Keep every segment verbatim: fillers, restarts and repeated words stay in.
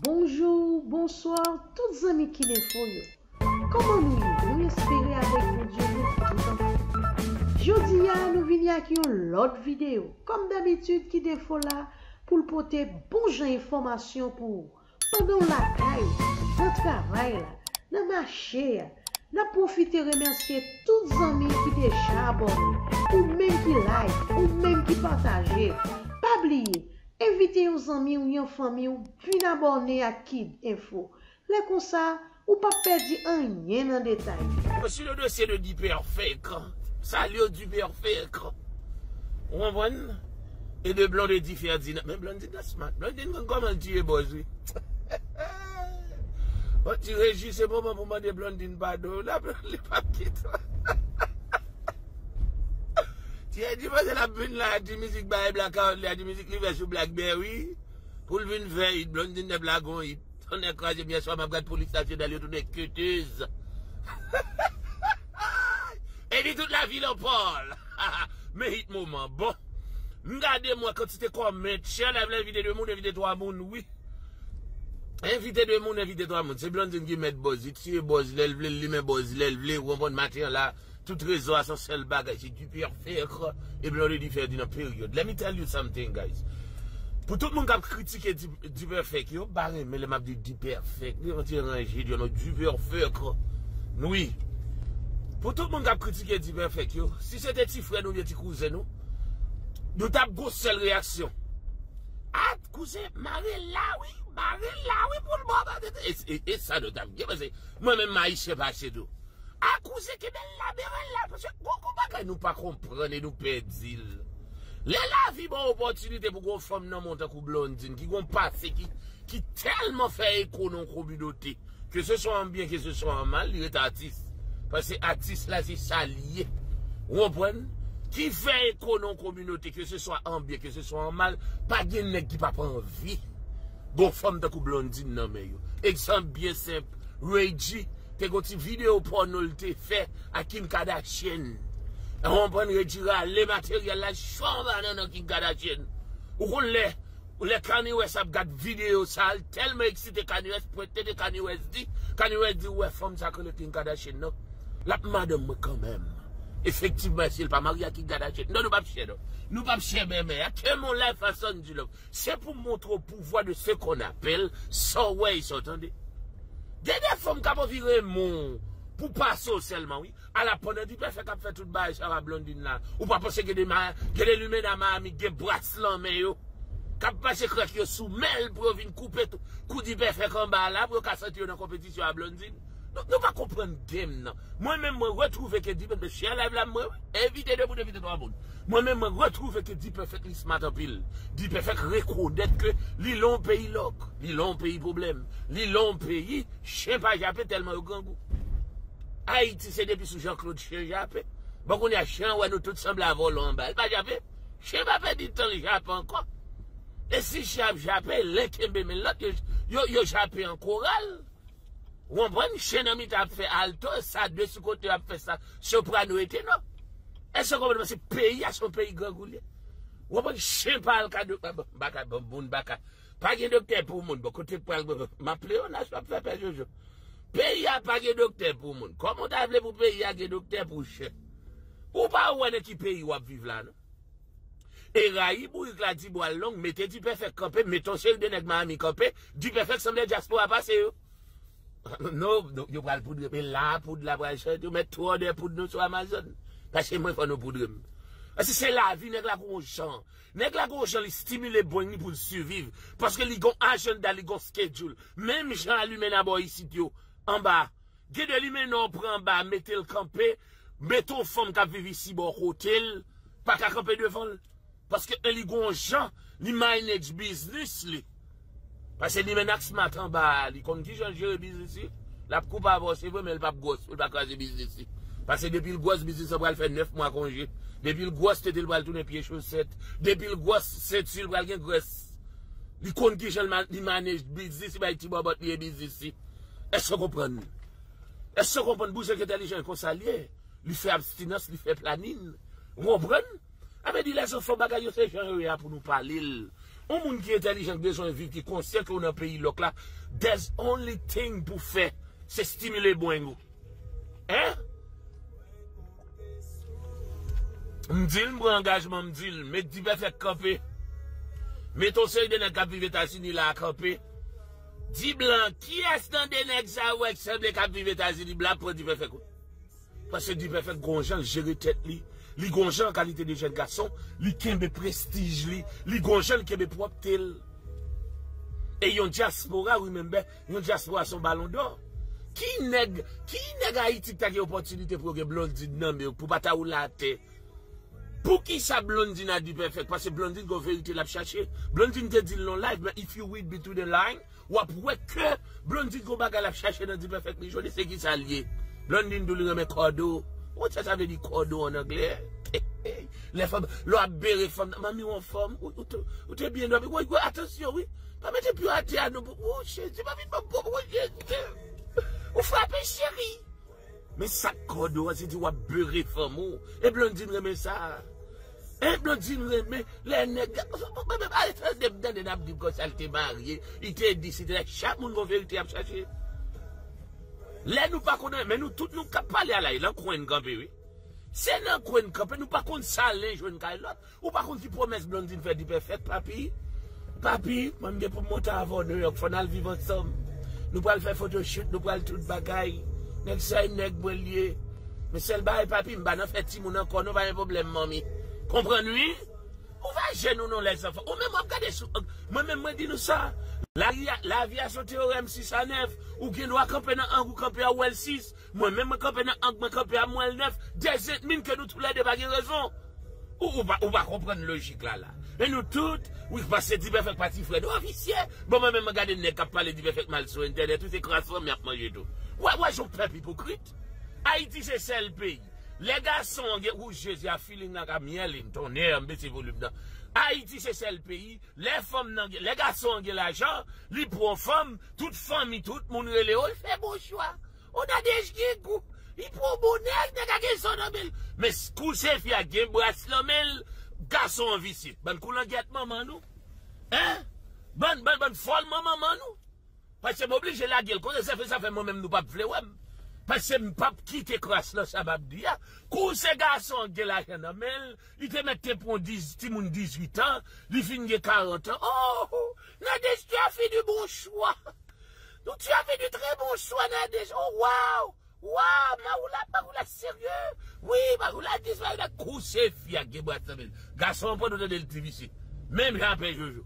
Bonjou, bonswa, tout zanmi Kid Info yo. Kòman nou ye? Nou espere avèk Bondye nou tout anfòm. Jodi a, nou vini ak yon lòt videyo. Kòm dabitid, Kid Info la pou l pote bon jan enfòmasyon pou ou. Pandan w lakay ou, nan travay la, nan mache a, n ap pwofite remèsye tout zanmi ki deja abòne, ou menm ki like, ou menm ki pataje. Pa bliye, envite yon zanmi w, yon fanmi w, vin abòne ak Kid Info. Lè konsa, ou p ap pèdi anyen nan detay. Sur le dossier de Dipèfèk, Salio Dipèfèk. Ou konprann? E de Blondedy Ferdinand. Men Blondedy nan smart. Blondedy konn kòman l tiye bòz, wi. Bon, ti Reji, se moman pou mande Blondedy padon. La, Blondedy p ap kite. Ti Reji panse l ap vin la, di mizik bay blackout li, a di mizik li fè sou Blackberry. Pou l vin fè it, Blondedy nèp la gon it. Tonnè kraze m, yèswa m ap gad polis nasyonal yo tounen ketez. Epi tout lavil an pòl. Men hit moman. Bon. M gade m wè kantite kòmant. Share live la, envite de moun, envite twa moun, wi. Envite de moun, envite twa moun. Se Blondedy ki mèt bòz. Li tiye bòz lè l vle, li limen bòz lè l vle. Ou konprann maten an la. Tout rezo a se yon sèl bagay, se Dipèfèk e Blondedy Ferdinand, period. Let me tell you something, guys. Pou tout moun k ap kritike Di- Dipèfèk, yo pa renmen lè m ap di Dipèfèk. Yo yon ti ranje, yo non, Dipèfèk. Wi. Pou tout moun k ap kritike Dipèfèk, yo, si se te ti frè nou oubyen ti kouzen nou, nou t ap gon sèl reyaksyon. A, kouzen, mare l la, wi. Mare l la, wi, pou l bon. E, e, e sa nou t ap gen, paske mwen menm, m ayisyen pase tou. A, kouzen, kenbe l la, bere l la, paske gon, gon bagay nou pa konprann e nou pèdi l. Lè lavi ba w opòtinite pou gon fanm nan men w tankou Blondedy, ki gon pase ki, ki tèlman fè eko nan yon kominote, ke se swa an byen, ke se swa an mal, li ret atis. Paske atis la, se sa li ye. Ou konprann? Ki fè eko nan yon kominote, ke se swa an byen, ke se swa an mal, pa gen nèg ki p ap anvi gon fanm tankou Blondedy nan men yo. Egzanp byen senp, Ray G, te gon ti videyo pòno l te fè ak Kim Kardashian. Ou konprann, Ray G rale materyèl la, cho anba nan nan Kim Kardashian. Ou konn lè, lè Kanye West ap gad videyo sa, l tèlman eksite, Kanye West pwente de Kanye West di, Kanye West di, ou wè fanm sa k rele Kim Kardashian nan? L ap madanm mwen kanmenm. Efektivman, si l pa marye ak Kim Kardashian. Non, nou p ap share, non. Nou p ap share, men, men, a ke mon life a Sandy Love. Se pou montre w pouvwa de ce qu'on appelle sa w wè e sa w tande. Gen de fanm k ap anvi renmen w pou pase w sèlman, wi. Ala pandan Dipèfèk ap fè tout bagay sa a Blondedy la. Ou pa panse gen de ma, gen de limena Miami, gen bras lan men yo, k ap pase krèk yo sou men l pou yo vin koupe tou, kou Dipèfèk anba la, pou yo ka santi yo nan konpetisyon a Blondedy? Nou, nou pa konprann game nan. Mwen menm, mwen retwouve ke Dipèfèk, share live la mwen, wi. Envite de moun, envite twa moun. Mwen menm, mwen retwouve ke Dipèfèk li smart anpil. Dipèfèk rekonèt ke li lan yon peyi lòk, li lan yon peyi pwoblèm, li lan yon peyi chen pa jape tèlman yo grangou. Ayiti se depi sou Jean Claude chen jape. Bon, kounye a chen an wè nou tout sanble a vòlò anba l. Pa jape. Chen pa pèdi tan l jape ankò. E si chen ap jape, len kenbe men lòt, yo, yo, yo jape an koral. Ou konprann? Chen nan mitan ap fè alto, sa de sou kote ap fè sa, soprano e tenò. Èske w konprann? Paske peyi a se yon peyi grangou li ye. Ou konprann? Chen pa al ka do-, pa, pa, pa ka, bon, moun pa ka. Pa gen doktè pou moun. Bon, kote k pral, bon, m ap pleyonaj, m ap fè pè jojo. Peyi a pa gen doktè pou moun. Kòman w ta vle pou peyi a gen doktè pou chen? Ou pa wè nan ki peyi w ap viv la, non? E rayi bourik la, di bwa l long, mete Dipèfèk kanpe, mete yon seri de nèg Miami kanpe, Dipèfèk sanble dyaspora pase yo. Non, non, yo pral poudre m. E la, poud la pral chanje. Yo mèt twò de poud nou sou Amazon. Paske mwen fò nou poudre m. Paske se lavi nèg la gon jan. Nèg la gon jan li stimile brain li pou l siviv. Paske li gon ajanda, li gon schedule. Menm jan a limena bò isit yo, anba. Gen de limena w pran anba, mete l kanpe, mete yon fanm k ap viv isi bò kote l, pa ka kanpe devan l. Paske e li gon jan, li manage biznis li. Paske li menm ak Smart anba a, li konn kijan l jere biznis li. L ap koupe avè w, se vre, men l p ap gwòs, pou l pa kraze biznis li. Paske depi l gwòs, biznis lan pral fè nèf mwa konje. Depi l gwòs, tete l pral tounen pye chosèt. Depi l gwòs, senti l pral gen grès. Li konn kijan l ma-, li manage biznis li, bay ti bòbòt li e biznis li. Èske w konprann? Èske w konprann bouzen k entèlijan e konsa l ye? Li fè abstinans, li fè planin. Ou konprann? Sa vle di, lèzanfan, bagay yo se jan yo ye a pou nou pale l. Yon moun ki entèlijan, ki bezwen viv, ki konsyan ke w nan peyi lòk la, there's only thing pou fè, se stimile brain ou. Hein? M di l, m pran angajman, m di l, met Dipèfèk kanpe. Met yon seri de nèg k ap viv Etazini la a kanpe. Di blan, kiyès nan de nèg sa yo w wè k sanble k ap viv Etazini, blan, pran Dipèfèk, wi. Paske Dipèfèk gon jan l jere tèt li. Li gon jan kalite de jèn gason, li kenbe prestij li, li gon jan l kenbe pwòpte l. E yon dyaspora, remember, yon dyaspora se yon balon dò. Ki nèg, ki nèg Ayiti ki ta gen opòtinite pou yo gen Blondine nan men yo, pou pa ta woule atè? Poukisa Blondine a Dipèfèk? Paske Blondine gon verite l ap chache. Blondine te di l nan live, men if you read between the line, w ap wè ke Blondine gon bagay l ap chache nan Dipèfèk li jodi, se kisa l ye? Blondine di w li renmen kòdo. Ou konn sa sa vle di kòdo an anglè? Lè fanm, lè w ap bere fanm nan, manmi w anfòm, ou, ou te, ou te byen dòmi. Woy, woy, atansyon, wi. Pa mete pye w atè a, non. Ou, Jezi, pa vin ban m pwòp, woy, Jezi. Ou frape, cheri. Men sa k kòdo an, se di w ap bere fanm ou. E Blondine renmen sa. E Blondine renmen lè nèg, ale tande m tande n ap di m konsa l te marye, li te di si te la, chak moun gon verite y ap chache. Lè nou pa konnen, men nou tout nou k ap pale a la, e nan kwen n kanpe, wi. Se nan kwen n kanpe, nou pa konn sa len jwenn kay lòt. Ou pa konn ki pwomès Blondine fè Dipèfèk, papi. Papi, mwen m gen pou m monte avè w Nouyòk, fò n al viv ansanm. Nou pral fè photoshoot, nou pral tout bagay. Nèg sa e nèg mwen l ye. Men sèl bagay, papi, m pa nan fè timoun ankò, non, pa gen pwoblèm, manmi. Konprann, wi? Ou va jèn ou non, lèzanfan. Ou menm w ap gade sou, mwen menm, mwen di nou sa. Lavi a, lavi a se yon teyorèm sis a nèf. Ou gen dwa kanpe nan ang, ou kanpe a, ou wè l sis. Mwen menm, mwen kanpe nan ang, mwen kanpe a, mwen wè l nèf. Dèzetmin ke nou toulède pa gen rezon. Ou, ou pa, ou pa konprann lojik la, la. E nou tout, wi, paske Dipèfèk pa ti frè nou, a visye. Bon, mwen menm, mwen gade nèg k ap pale Dipèfèk mal sou entènèt, wi, se kras fanmi ap manje tou. Wè, wè, jan pèp ipokrit. Ayiti se sèl peyi. Lè gason an gen, ou Jezi a feeling nan ka myèl in, tonnè, m bese volim nan. Ayiti se sèl peyi, lè fanm nan gen, lè gason an gen lajan, li pran fanm, tout fanmi, tout moun rele w, li fè bon chwa. Ou nan dej gen gou. Li pran bon nèg, nèg a gen zò nan men l. Men s-, kou se fi a gen bras nan men l, gason an visye. Bann koulangyèt manman nou. Hein? Bann, bann, bann fòlman manman nou. Paske m oblije lage l kote sa fè, sa fè mwen menm nou p ap vle wè m. Paske m p ap kite kras nan sa m ap di a. Kou se gason an gen lajan nan men l, li te mèt te pran diz, timoun dizuit an, li fin gen karant an. Oh! Nadège, tu as fait du bon choix. Donc, tu as fait du très bon choix, Nadège. Oh, wow! Waw, Mawoula, Mawoula serye. Wi, Mawoula disparèt ak kou se fi a gen bras nan men l. Gason an pran nou tande l ti visye. Menm jan apre Jojo.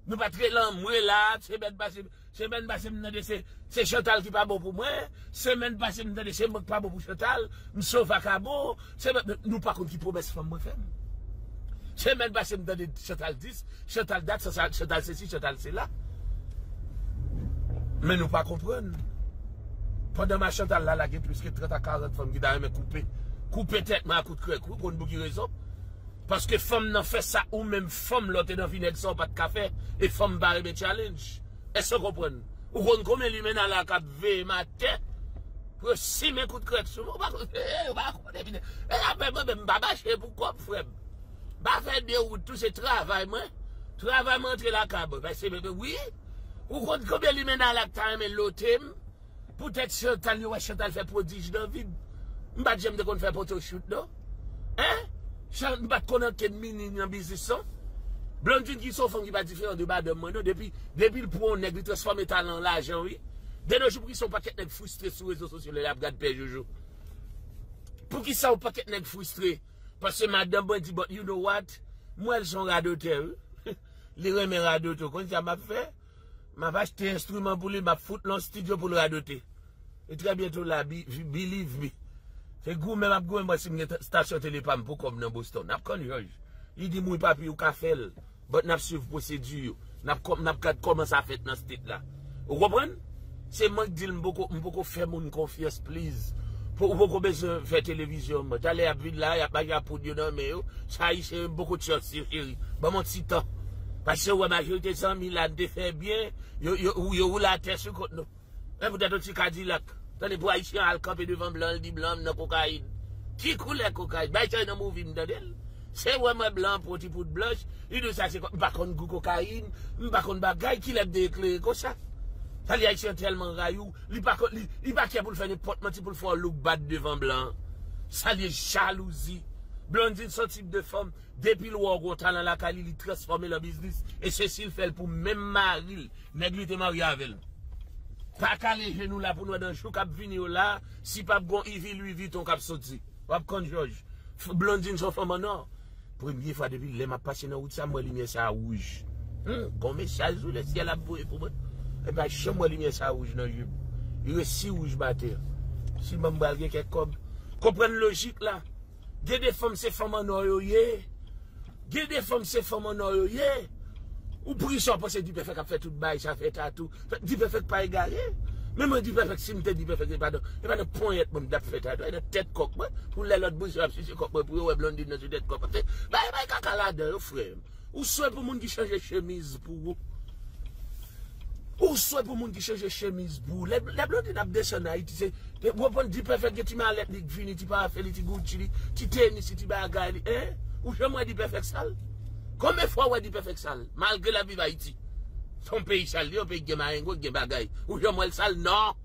Nou pa t rele anmwe la, semèn pase, semèn pase m tande se, se Chantal ki pa bon pou mwen. Semèn pase m tande se mwen ki pa bon pou Chantal. M se yon vakabon. Semèn, nou pa konn ki pwomès fanm mwen fè m. Semèn pase m tande Chantal dis, Chantal dat, Chantal, Chantal sesi, Chantal sela. Men nou pa konprann. Pandan m a Chantal la, la gen plis ke trant a karant fanm ki ta renmen koupe, koupe tèt mwen a kout krèk, wi, konn pou ki rezon. Paske fanm nan fè sa ou menm fanm lè w te nan vi nèg sa w pa t ka fè, e fanm pa renmen challenge. Èske w konprann? Ou konn konbyen limena la k ap veye maten pou yo simen kout krèk sou mwen? Ou pa konn, eh, ou pa konn, epi, eh, apre mwen menm, m pa mache pou kòb, frè m. M pa fè de wout tou, se travay mwen. Travay mwen antre lakay mwen. Paske, wi, ou konn konbyen limena la k ta renmen lote m? Poutèt Chantal, yo wè Chantal fè pwodij nan vi m. M pa t janm te konn fè photoshoot, non. Hein? Chan-, m pa t konn ankenn mini nan biznis, non. Blondine ki se yon fanm ki pa diferan de madanm mwen, non. Depi, depi l pran yon nèg, li transfòme talan an lajan, wi. De nos jours, poukisa yon pakèt nèg fristre sou rezo sosyo lè y ap gad Pè Jojo? Poukisa yon pakèt nèg fristre? Paske madanm mwen di, but you know what? M wè l se yon radotè, wi. Li renmen radote, w konn sa m ap fè? M ap achte enstriman pou li, m ap fout l nan estidyo pou l radote. E trè byento la, bi-, believe me. Se goumen m ap goumen, mwen si m gen t-, stasyon tele pa m pou kòm nan Boston. N ap konn jòj. Li di m, wi papi, ou ka fè l. But n ap swiv pwosedi yo. N ap kò-, n ap gad kòman sa fèt nan state la. Ou konprann? Se mwen k di l m poko, m poko fè moun konfyans, please. Po-, ou poko bezwen fè televizyon. Talè y ap vin la, y ap mache ak poud yo nan men yo. Sa ayisyen yo, m poko tchans yo, cheri. Ban m yon ti tan. Paske w wè majorite zanmi la n te fè byen, yo, yo, yo woule atè sou kont nou. Men poutèt yon ti kadilak. Tande pou ayisyen al kanpe devan blan, l di blan m nan kokayin. Ki koulè kokayin? Bay chay nan movie m tande l. Se wè mwen blan, pran ti poud blanch, li di sa se kò-, m pa konn gou kokayin, m pa konn bagay, kilè m te eklere konsa. Sa li Ayisyen tèlman rayou, li pa konn, li, li pa kè pou l fè nenpòt manti pou l fè w look bad devan blan. Sa li jalouzi. Blondine se yon tip de fanm, depi l wè w gon talan lakay li, li transfòme l an biznis, e se si l fè l pou menm mari l, nèg li te marye avè l. Pa kale je nou la pou n wè nan jou k ap vini yo la, si p ap gon Ivi Louis Vuitton k ap soti. W ap konn Jòj. F-, Blondine se yon fanm an nò. Premye fwa depi lè m ap pase nan wout sa, m wè limyè sa a wouj. Hmm, gon mesaj wi lesyèl ap voye pou mwen. E pa janm wè limyè sa a wouj nan je m. Li resi wouj batè. Silman m pral gen kèk kòb. Konprann lojik la. Gen de fanm se fanm an nò yo ye. Gen de fanm se fanm an nò yo ye. Ou pri sa w panse Dipèfèk ap fè tout bagay sa fè tatou. Dipèfèk pa egare. Men mwen Dipèfèk si m te Dipèfèk se pa nan, se pa nan ponyèt mwen m t ap fè tatou. Se nan tèt kòk mwen. Pou lè lòt bouzen ap sise kòk mwen pou yo wè Blondine nan sou tèt kòk mwen. Se bagay, bagay kaka ladan yo frè m. Ou swè pou moun ki chanje chemiz pou ou. Ou swè pou moun ki chanje chemiz pou ou. Lè, lè Blondine ap desann Ayiti, se, se, w konprann Dipèfèk gen ti malèt li k vini, ti parfen li, ti Gucci li, ti tenis li, ti bagay li, en? Ou janm wè Dipèfèk sal? Konbyen fwa w wè Dipèfèk sal? Malgre l ap viv Ayiti. Se yon peyi sal, li yon peyi ki gen marengo, ki gen bagay. Ou janm wè l sal? Non!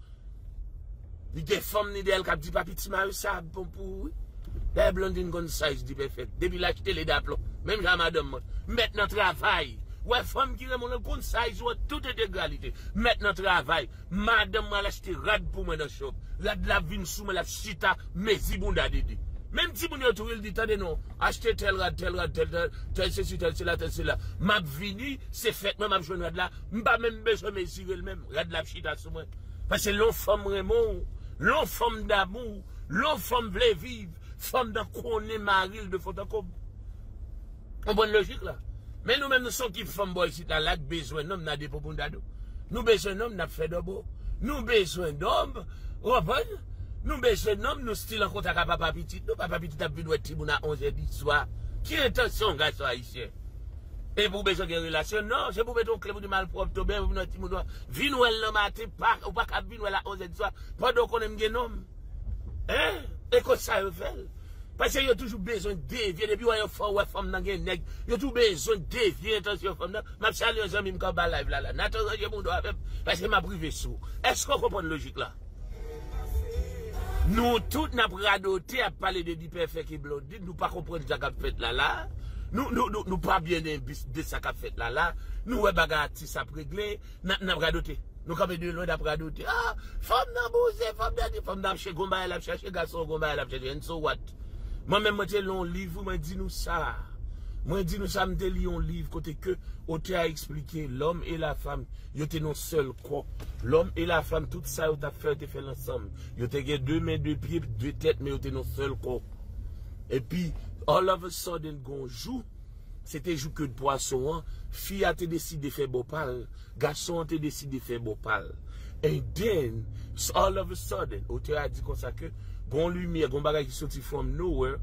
Li gen fanm ni dèyè l k ap di, "Papi, ti mayo sa ap bon pou ou, wi." Dayè Blondine konn size Dipèfèk. Depi l achte lè daplon. Menm jan a madanm mwen. M mèt nan travay. Wè fanm ki renmen w lan konn size ou an tout entegralite. M mèt nan travay. Madanm mwen al achte rad pou mwen nan shop. Rad la ap vin sou mwen, l ap chita mezi bounda Dede. Menm timoun yo tou ri l di, "Tande non, achte tèl rad, tèl rad, tèl, tèl, tèl sesi, tèl sela, tèl sela." M ap vini, se fèt mwen, m ap jwenn rad la. M pa menm bezwen mezire l menm. Rad la ap chita sou mwen. Paske lè yon fanm renmen w, lè yon fanm damou w, lè yon fanm vle viv, fanm nan konnen mari l de fon an konm. Konprann lojik la? Men nou menm nou se yon kip fanm bò isit la, la k bezwen nonm nan depo pou n dado. Nou bezwen nonm n ap fè dòbo. Nou bezwen nonm, ou konprann? Nou bezwen nonm, nou still an kontak a papa pitit nou. Papa pitit ap vin wè timoun a onz è di swa. Ki entansyon gason ayisyen? E pou w bezwen gen relasyon? Non, se pou w mete yon kle pou di malpwòpte oubyen pou nan timoun ou a. Vin wè l nan maten, pa, ou pa ka vin wè l a onz è di swa, pandan w konnen m gen nonm. Hein? E konsa yo fè l. Paske yo toujou bezwen devye, depi w wè yon fanm, wè fanm nan gen nèg, yo toujou bezwen devye entansyon fanm nan. M ap salye yon zanmi m k anba live la, la. Nathan, ranje mouda w avè m, paske m ap rive sou ou. Èske w konprann lojik la? Nou tout n ap radote, ap pale de Dipèfèk e Blondine, nou pa konprann sa k ap fèt la la. Nou, nou, nou, nou pa byen enbis de sa k ap fèt la la. Nou wè bagay atis ap regle, n ap, n ap radote. Nou kanpe de lwen, n ap radote. Ah, fanm nan bouzen, fanm nan di, fanm nan ap chèche, gon bagay l ap chache, gason gon bagay l ap chache. And so what? Mwen menm, mwen te li yon liv, wi, mwen di nou sa. Mwen di nou sa, m te li yon liv kote ke otè a eksplike, l'homme et la femme, yo te nan sèl kò. L'homme et la femme, tout sa yo t ap fè, yo te fè l ansanm. Yo te gen de men, de pye, de tèt, men yo te nan sèl kò. Epi, all of a sudden, gon jou, se te jou ke pwason an, fi a te deside fè bò pa l, gason an te deside fè bò pa l. And then, all of a sudden, otè a di konsa ke gon limyè, gon bagay ki soti from nowhere,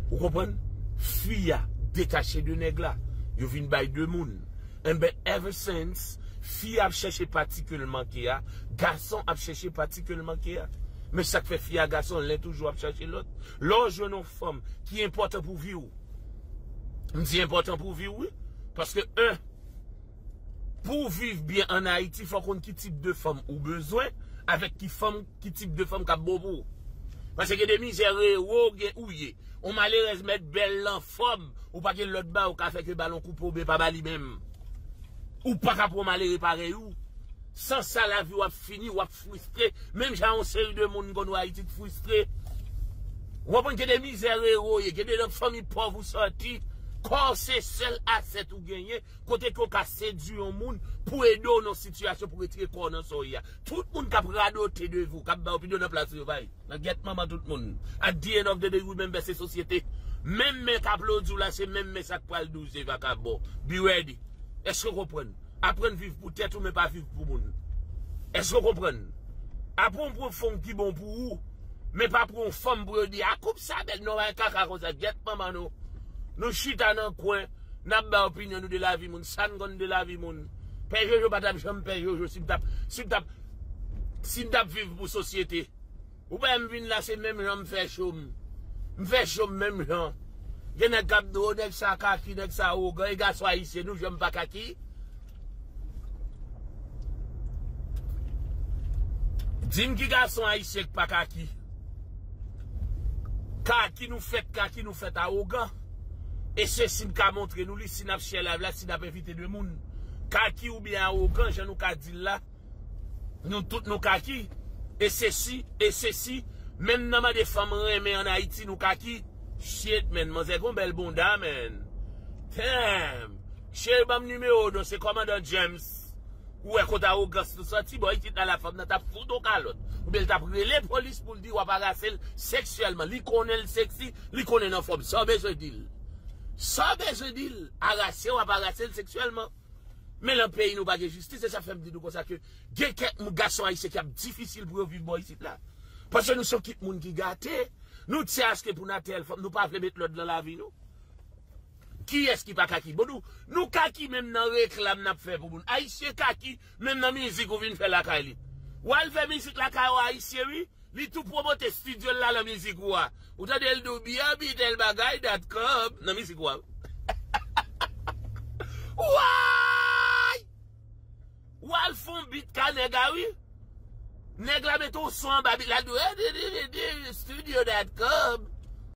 ou konprann? Fi a detache de nèg la, yo vin bay de moun. And but ever since, fi a ap chèche pati ke l manke a, gason ap chèche pati ke l manke a. Men sa k fè fi a gason, len toujou ap chache lòt. Lè w jwenn yon fanm ki enpòtan pou vi w, m di enpòtan pou vi w, wi. Paske, en, pou w viv byen ann Ayiti, fò w konn ki tip de fanm ou bezwen, avèk ki fanm, ki tip de fanm k ap bon pou ou. Paske gen de mizè rewo gen ou ye. Yon malerèz mèt bèl lan fòm, ou pa gen lòt bagay ou ka fè ke ba l yon koupe oubyen pa ba li menm. Ou pa ka pran malere parèy ou. San sa, lavi w ap fini, w ap fristre. Menm jan yon seri de moun konn wè Ayiti k fristre. Ou konprann, gen de mizè rewo ye, gen de nan fanmi pòv ou sòti. Kò w se sèl asèt ou genyen, kote ke w ka sedui yon moun pou ede w nan yon sitiyasyon pou retire kò w nan sa w ye a. Tout moun k ap radote de vi w, k ap ba w opinyon nan plas yo, bay. Nan gyèt manman tout moun. At the end of the day, remember se sosyete. Menm men k aplodi w la, se menm men sa k pral di w se vakabon. Be ready. Èske w konprann? Aprann viv pou tèt ou, men pa viv pou moun. Èske w konprann? Aprann pran fanm ki bon pou ou, men pa pran yon fanm pou yo di, "A, koup sa bèl." Non, pa kaka konsa. Gyèt manman nou. Nou chita nan kwen, n ap bay opinyon nou de lavi moun. Sa n konn de lavi moun? Pè Jojo pa t ap janm pè Jojo si m t ap, si m t ap, si m t ap viv pou sosyete. Ou pa wè m vin la, se menm jan m fè cho m. M fè cho m menm jan. Gen nèg k ap di, "O, nèg sa kaki, nèg sa awogan, e gason ayisyen nou janm pa kaki?" Di m ki gason ayisyen k pa kaki. Kaki nou fèt, kaki nou fèt awogan. E se si m ka montre nou li, si n ap share live la, si n ap envite de moun. Kaki oubyen awogan, jan nou ka di l la, nou tout nou kaki. E se si, e se si, menm nan mande fanm renmen ann Ayiti, nou kaki. Shit, man, manzè gon bèl bonda, man. Damn. Cheri, ban m nimewo w non, se kòmandan James. Ou wè kote awogans nou soti, bò isit la, la fanm nan t ap fout on kalòt. Oubyen l t ap rele polis pou l di w ap arase l seksyèlman. Li konnen l seksi, li konnen l anfòm. Sa w bezwen di l? Sa w bezwen di l? Arase, w ap arase l seksyèlman. Men nan peyi nou pa gen jistis, se sa k fè m di nou konsa ke gen kèk moun, gason ayisyen ki ap difisil pou yo viv bò isit la. Paske nou se yon kit moun ki gate, nou tchè achte pou n atè l fanm, nou pa vle met lòd nan lavi nou. Kiyès ki pa kaki? Bon, nou, nou kaki menm nan reklam n ap fè pou moun. Ayisyen kaki menm nan mizik ou vin fè lakay li. W al fè mizik lakay ou ayisyen, wi. Li tou pwomote estidyo l la nan mizik ou a. Ou tande l di w byen byen tèl bagay dot com nan mizik ou a. Way! W al fè yon bit ka nèg la, wi. Nèg la mete yon son anba bit la, di w, "Eh, di, di, di, di, studio dot com."